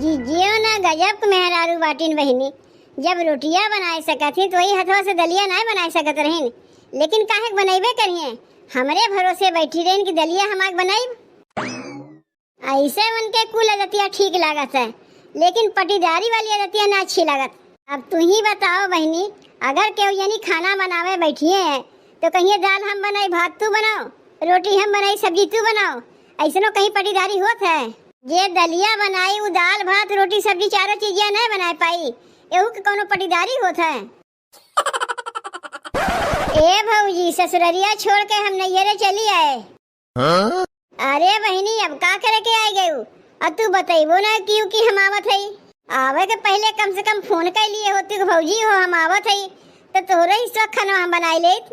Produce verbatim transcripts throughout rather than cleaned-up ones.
ई जियो ना गजब के मेहरारू बाटिन बहिनी, जब रोटिया बनाए सकत ही तो वही हथवा से दलिया नाय बनाए सकत रहिन, लेकिन काहे के बनइबे करिहें, हमरे भरोसे बैठी रहिन कि दलिया हम आग बनाइब। ऐसे उनके कुल आदतिया ठीक लागत है, लेकिन पटीदारी वाली आदतिया ना अच्छी लागत। अब तू ही बताओ बहिनी, अगर केहू जनी खाना बनावे बैठिए हैं, तो कहिए दाल हम बनाई, भात तू बनाओ, रोटी हम बनाई, सब्जी तू बनाओ, ऐसनो कहीं पटीदारी होत है? जे दलिया बनाई, उ दाल, भात, रोटी, सब्जी, चारों चीजिया नहीं बनाए पाई, एहू के कौनो पटीदारी होत है? ए भौजी, ससुररिया छोड़ के हम नैहरे चली आए। हाँ? अरे बहिनी, अब का करे के आए गयू? अब तू बतैबो ना कियू कि हम आवत हई। आवे के पहले कम से कम फोन कर लिए होती कि भौजी हो, हम आवत हई, तो तोहरे हिस्सा खाना हम बनाई लेत।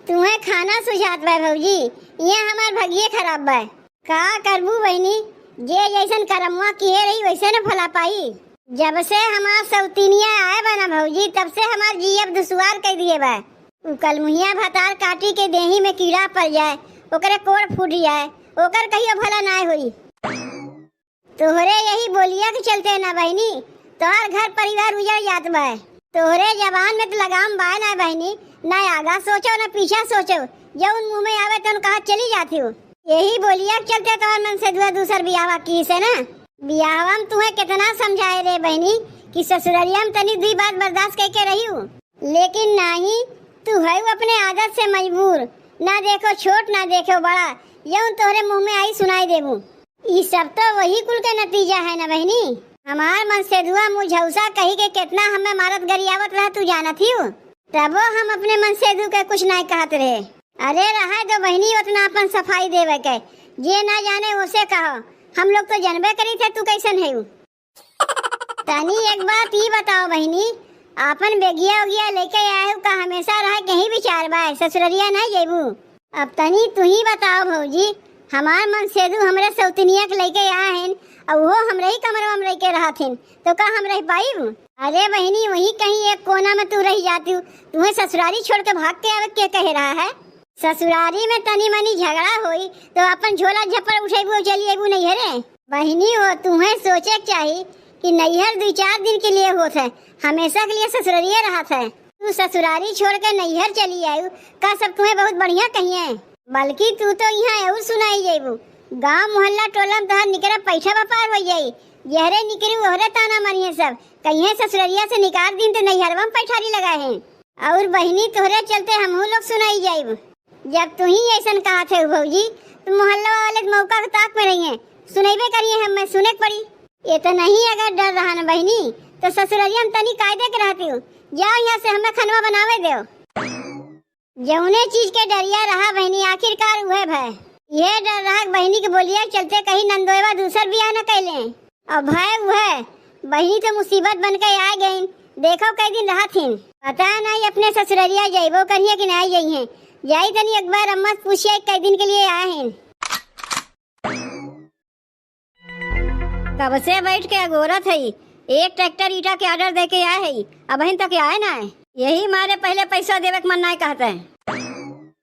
तुम्हें खाना सुझात बा भौजी, ये हमार भगिए खराब बा। का करबू बहिनी, जे जैसन करमुआ किए रही वैसे न फला पाई। जब से हमार सौतिनिया आए बा ना भौजी, तब से हमार जीयब दुश्वार कर दिए बा। उ कलमुहिया भतार काटी के देही में कीड़ा पड़ जाए, ओकरे कोड़ फूट जाए, ओकर कहियो भला नाय होई। तोहरे यही बोलिया के चलते ना बहिनी, तोहर घर परिवार उजड़ जात बा। तोहरे जबान में तो लगाम बाय ना बहिनी, ना आगा सोचो ना पीछा सोचो, जौन मुंह में आवे तौन कहा चली जाती हो। यही बोलिया के चलते तोहर मनसेधुआ दूसर बियाहवा की से ना। बियाहवा में तुम्हें कितना समझाए रे बहिनी कि ससुररिया में तनी दुई बात बर्दाश्त करके रही हूँ, लेकिन नाही, तू है अपने आदत से मजबूर। ना देखो छोट ना देखो बड़ा, यौन तोहरे मुंह में आई सुनाई देबू। ई सब तो वही कुल के नतीजा है ना बहिनी। हमार मनसेधुआ मुझौसा कही के कितना हमें मारत गरियावत रहा, तू जानत ही हो। तबो हम अपने मनसेधु के कुछ नाय कहत रहे। अरे रहा दो बहिनी, उतना अपन सफाई देवे के, जे ना जाने उसे कहो। हम लोग तो जानबे करी थे तू कैसन है। तनी एक बात ई बताओ बहिनी, आपन बेगिया उगिया लेके आए हो का? हमेशा रहे के ही विचार बा, ससुररिया ना जेबू? अब तनी तू ही बताओ भौजी, हमार मनसेधु हमरे सौतनिया के लेके आए हैं, और वो हमरे ही कमरवा में रह के रहत हैं, तो का हम रह पाइब? अरे बहिनी, वही कहीं एक कोना में तू रह जाती हो, तुम्हें ससुरारी छोड़ के भाग के आवे के कहे रहा है? ससुरारी में तनी मनी झगड़ा होई तो अपन झोला झप्पड़ उठेबू और चली अबू नैहरे। बहिनी हो, तुम्हें सोचे के चाही कि नैहर दुई चार दिन के लिए होत है, हमेशा के लिए ससुररिये रहत है। तू ससुरारी छोड़ के नैहर चली आयु, का सब तुम्हें बहुत बढ़िया कहिए? बल्कि तू तो यहाँ और सुनाई जेबू। गांव मोहल्ला टोला में तोहर निकरा पैठा व्यापार हो जाई। जहरे निकरू ओहरे ताना मारिए सब, कहिए ससुररिया से निकाल दिन तो नैहरवा में पैठारी लगा है। और बहिनी, तोहरे चलते हमहू लोग सुनाई जाइब। जब तू ही ऐसन कहत है भौजी, तो मोहल्ला वाले के मौका के ताक में रहिए, सुनैबे करिए, हमें सुने के पड़ी। इतना ही अगर डर रहा न बहिनी, तो ससुररिया में तनी कायदे के रहती हूँ। जाओ यहाँ से, हमें खनवा बनावे दो। जौने चीज के डरिया रहा बहिनी, आखिरकार उहे भय। ये डर रहा कि बहिनी के बोलिया के चलते कहीं नंदोएवा दूसर बियाह न कैले। अब भय उहे, बहिनी तो मुसीबत बन के आ गईन। देखो कई दिन रहत हिन, पता नहीं अपने ससुररिया जाइबो करिए कि नहीं जाइए। जाई तनी एक बार अम्मा से पूछिए कई दिन के लिए आए हैं। कब से बैठ के अगोरत हई, एक ट्रैक्टर ईटा के ऑर्डर दे के आए हई, अबहिन तक आए ना है। यही मारे पहले पैसा देवे के मन ना कहते हैं।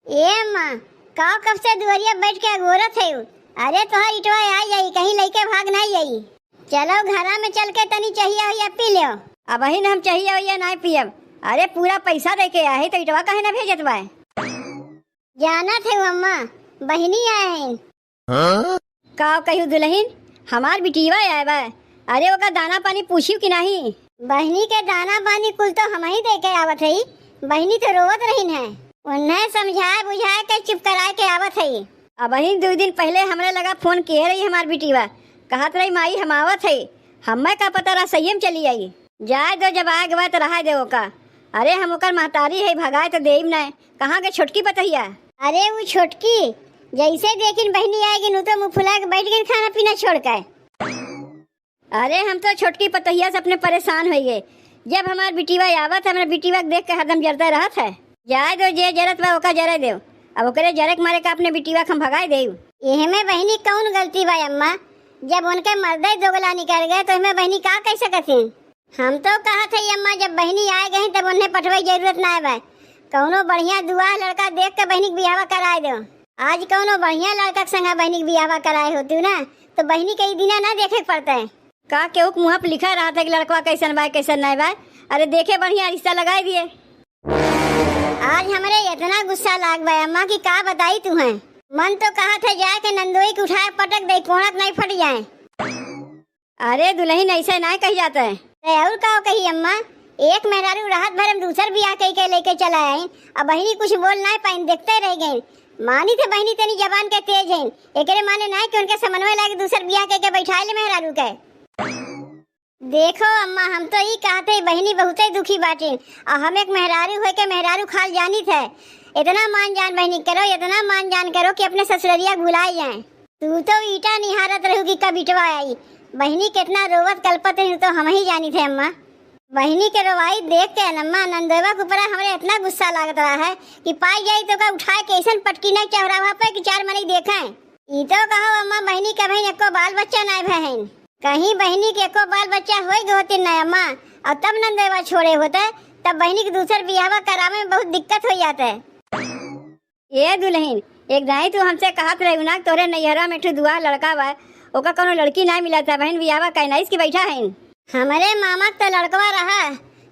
ए माँ, का कब से दुआरिया बैठ के अगोरत है? अरे तोहर इटवा आ जाई, कहीं लइके भाग ना जाई। चलो घरा में चल के तनी चाहिया होइया पी लो। अबहिन हम चाहिया होइया ना पियब। अरे पूरा पैसा दे के आए है तो इटवा काहे ना भेजत बा? जानत है अम्मा, बहिनी आए हैं। हाँ? का कहियो दुलहिन, हमार बिटिया आए बा। अरे ओका दाना पानी पूछियो कि नाही? बहिनी के दाना पानी कुल तो हम ही दे के आवत हई। बहिनी तो रोवत रहिन है। उन्हें समझाए बुझाए के चुप कराए के आवत हई। अबहिन दो दिन पहले हमरे लगा फोन किए रही हमार बिटिया, कहत रही माई हम आवत हई। हमें का पता रहा सही में चली आई। जाए दो, जब आए गवा तो रहा दे ओका। अरे हम ओकर महतारी है, भगाए तो देब ना। कहाँ के छोटकी पतहिया? अरे उ छोटकी, जैसे देखिन बहिनी आए गिन, उ तो मुँह फुला के बैठ गई खाना पीना छोड़ के। अरे हम तो छोटकी पतहिया से अपने परेशान हो गए। जब हमार बिटिया आवत है, हमरा बिटिया के देख के हरदम जरते रहत है। जाए दो, जे जरत बा ओका जरे देव। अब ओकरे जरे के मारे का अपने बिटिया के हम भगाए देव। एहमे बहिनी कौन गलती बा अम्मा? जब उनके मर्दे दोगला निकल गए तो एहमे बहिनी का कह सकत हैं? हम तो कहत हई अम्मा, जब बहिनी आए गई तब उन्हें पठवे के जरूरत ना बा। कौनो बढ़िया दुआ लड़का देख के बहिनी के बियाहवा कराए दो। आज कौनो बढ़िया लड़का के संगे बहिनी के बियाहवा कराए होतू ना, तो बहिनी के ई दिना ना देखे के पड़ते। का केहू के मुँह पे लिखा रहत है कि लड़कवा कैसन बा, कैसन नाय बा? अरे देखे बढ़िया रिश्ता लगाए दिए। आज हमरे इतना गुस्सा लाग बा अम्मा कि का बताई तुहें। मन तो कहत है जाए के नंदोई के उठाए पटक दे, कोणत नहीं फट जाए। अरे दुलहिन, ऐसे नाय कही जात है। ते और का कही अम्मा, एक मेहरारू रात भर हम दूसर बियाह कई के लेके चला आइन, अब बहिनी कुछ बोल नाय पाइन, देखते रह गइन। मानी थे बहिनी तनी जबान के तेज हैं, एकरे माने नाय कि उनके समन्वय लागे दूसर बियाह कई के बैठाए ले मेहरारू के। देखो अम्मा, हम तो ई कहते ही बहिनी बहुते दुखी बाटिन, और हम एक मेहरारू होए के मेहरारू खाल जानी थे। इतना मान जान बहिनी करो, इतना मान जान करो कि अपने ससुररिया भुलाए जाए। तू तो ईटा निहारत रहू कि कब इटवा आई। बहिनी कितना रोवत कलपत रही तो हम ही जानी थे अम्मा। बहिनी के रोवाई देख के अम्मा नंदोइवा के ऊपर हमरे इतना गुस्सा लागत रहा है कि पाई जाई तो का उठाए के ऐसन पटकी नहीं चौराहा पे कि चार मनई देखें। ई तो कहो अम्मा बहिनी के बहिन एको बाल बच्चा नाय भए हैं। कहीं बहिनी के एको बाल बच्चा होई गए होते ना अम्मा, और तब नंदोइवा छोड़े होते, तब बहिनी के दूसर बियाहवा करावे में बहुत दिक्कत हो जाते। ए दुलहिन, एक दाई तू हमसे कहत रही ना, तोरे नैहरा में एक ठो दुआ लड़का बा, ओका कौनो लड़की ना मिलत है, बहिन बियाहवा काहे ना इसकी बैठा है। हमरे मामा के तो लड़कवा रहा,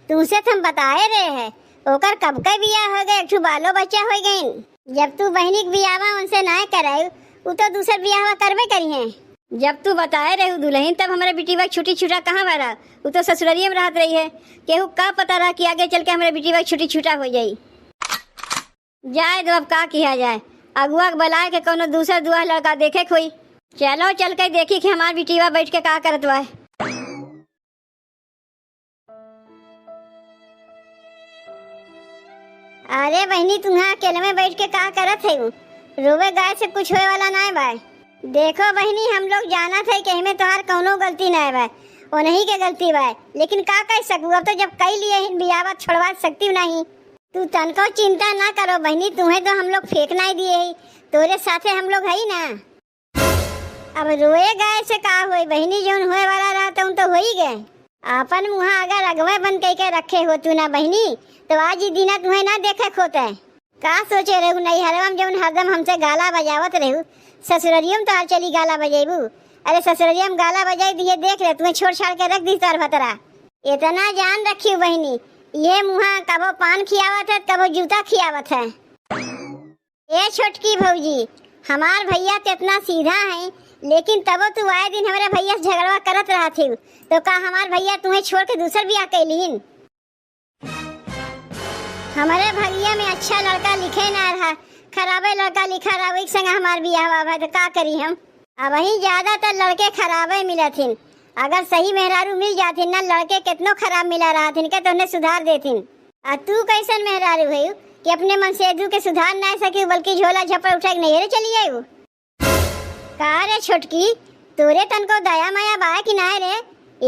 तुमसे तो हम बताए रहे हैं, ओकर कब के बियाह हो गए, एक ठो बालो बच्चा हो गइन। जब तू बहिनी के बियाहवा उनसे ना करायु, उ तो दूसर बियाहवा करबे करी हैं। जब तू बताए रहू दुलहिन, तब हमरे बिटिवा के छुट्टी छुटा कहाँ भरा, उ तो ससुररिये में रहत रही है। केहू का पता रहा कि आगे चल के हमरे बिटिवा के छुट्टी छुटा हो जाई। जाए दो, अब का किया जाए, अगुआ के बुलाए के कौनो दूसर दुआ लड़का देखे के होई। चलो चल के देखी कि हमार बिटिवा बैठ के का करत बा। अरे बहिनी, तुहाँ अकेले में बैठ के का करत है? रोवे गाय से कुछ होए वाला नाय बा। देखो बहिनी, हम लोग जानत है कि एमे तोहार कौनो गलती नाय बा, उन्हीं के गलती बा, लेकिन का कह सकू, अब तो जब कई लिए हिन बियाहवा, छोड़वा सकती नहीं। तू तनको चिंता ना करो बहिनी, तुहें तो हम लोग फेंक नाय दिए ही, तोरे साथे हम लोग हई ना। अब रोए गाए से का होई बहिनी, जौन होए वाला रहा तौन तो होई गए। आपन मुँहा अगर अगवे बन कई के रखे होतू ना बहिनी, तो आज ई दिना तुहें ना देखे खोते। का सोचे रहू नैहरवा में जौन हरदम हमसे गाला बजावत रहू, ससुररियो में तोहार चली गाला बजेबू? अरे ससुररिया में गाला बजाई दिए, देख ले तुहें छोड़ छाड़ के रख दी तोहार भतरा। इतना जान रखियो बहिनी, ये मुँहा कबो पान खियावत है, कबो जूता खियावत है। ए छोटकी भौजी, हमार भैया तो इतना सीधा है, लेकिन तबो तू आए दिन हमरे भैया से झगड़वा करत रहत हिउ, तो का हमार भैया तुहें छोड़ के दूसर बियाह कैलिन? हमरे भगिया में अच्छा लड़का लिखे ना रहा, खराबे लड़का लिखा रहा, वही संग हमार बियाह हुआ, तो का करी हम? अबहीं ज्यादातर लड़के खराबे मिलत हिन। अगर सही मेहरारू मिल जात हिन ना, लड़के केतनो खराब मिला रहत हिन के, तो उन्हें सुधार देत हिन। आ तू कैसन मेहरारू हयू कि अपने मनसेधू के सुधार ना सकी, बल्कि झोला झपड़ उठा के नैहरे चली जायू? का रे छोटकी, तोरे तनको दया माया बा कि नाय रे?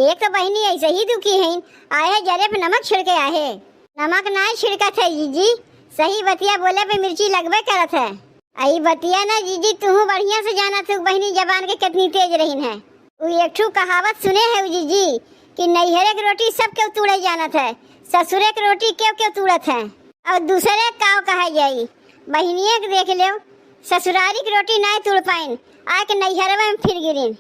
एक तो बहिनी ऐसे ही दुखी हईन, आहे जरे पे नमक छिड़के आहे। नमक नाय छिड़कत है जीजी, सही बतिया बोले पे मिर्ची लगबे करत है। आ ई बतिया ना जीजी, तुहू बढ़िया से जानत हो बहिनी जबान के कितनी तेज रहीन है। उ एक ठू कहावत सुने है जीजी कि नैहरे के रोटी सब केहू तूड़े जानत है, ससुरे के रोटी केहू केहू तूड़त है। और दूसरे काव कहा जाई, बहिनिया के देख लेव, ससुरारी के रोटी नाय तूड़ पाइन, आके नैहरवा में फिर गिरिन।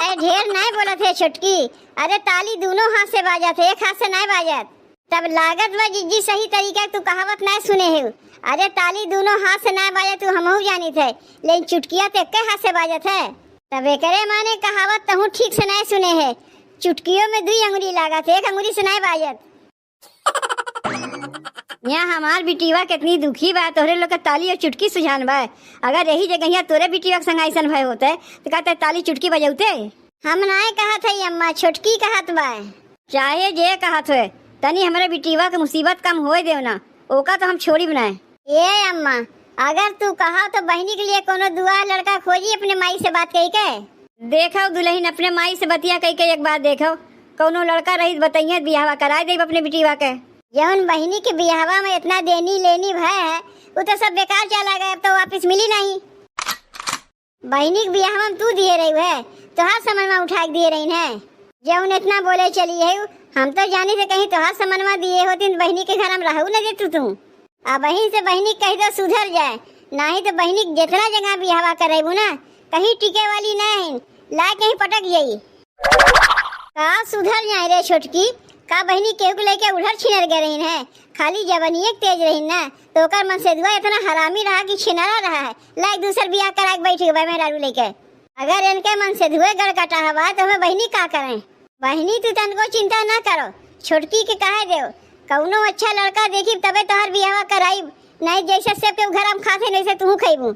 ए, ढेर नाय बोलत है छोटकी। अरे, ताली दूनो हाथ से बाजत है, एक हाथ से नाय बाजत। तब लागत बा जिज्जी सही तरीका तू कहावत नाय सुने है। अरे, ताली दूनो हाथ से नाय बाजत, तू हमहू जानित है, लेकिन चुटकिया तो एक्के हाथ से बाजत है। तब एकरे माने कहावत तहू ठीक से नाय सुने है। चुटकियों में दुई अंगुरी लागत है, एक अंगुरी से नाय बाजत। यहाँ हमार बिटिवा कितनी दुखी बा, तोहरे लोग के ताली और चुटकी सुझान बा। अगर यही जगह यहाँ तोरे बिटिवा के संग ऐसन भय होते, तो कहते ताली चुटकी बजौते। हम नाय कहत हई अम्मा, छोटकी कहत बा। चाहे जे कहत होए, तनी हमरे बिटिवा के मुसीबत कम होए देव ना, ओका तो हम छोड़िब ना। ए अम्मा, अगर तू कहो तो बहिनी के लिए कोनो दुआ लड़का खोजी अपने माई से बात कही के। देखो दुलहिन, अपने माई से बतिया कही के एक बार देखो, कौनो लड़का रही तो बतइहे, बियाहवा कराए देब अपने बिटिवा के। जौन बहिनी के बियाहवा में इतना देनी लेनी भय है, वो तो सब बेकार चला गए, अब तो वापिस मिली नहीं। बहिनी के बियाहवा में तू दिए रही है, तोहार समनवा उठा के दिए रही है, जौन इतना बोले चली है। हम तो जानी थे कहीं तोहार समनवा दिए होती तो बहिनी के घर हम रहू न देतू तू। आ बहिन से बहिनी कह दो सुधर जाए, नाही तो बहिनी के जितना जगह बियाहवा करैबू ना, कहीं टिके वाली नहीं है, लाए कहीं पटक जाई। का सुधर जाए रे छोटकी, का बहिनी केहू के लेके उलहर छिनर गए रही है? खाली जवनिये के तेज रही ना, तो ओकर मनसेधुआ इतना हरामी रहा कि छिनरा रहा है, लाए दूसर बियाह करा के बैठ गए मेहरारू लेके। अगर इनके मनसेधुए गड़कटा हवा तो हमें बहिनी का करें? बहिनी तू तनको चिंता ना करो, छोटकी के कहे देव, कौनो अच्छा लड़का देखी तबे तोहर बियाहवा कराई, नहीं जैसे सेब के घर हम खाते नहीं से तू खैबू।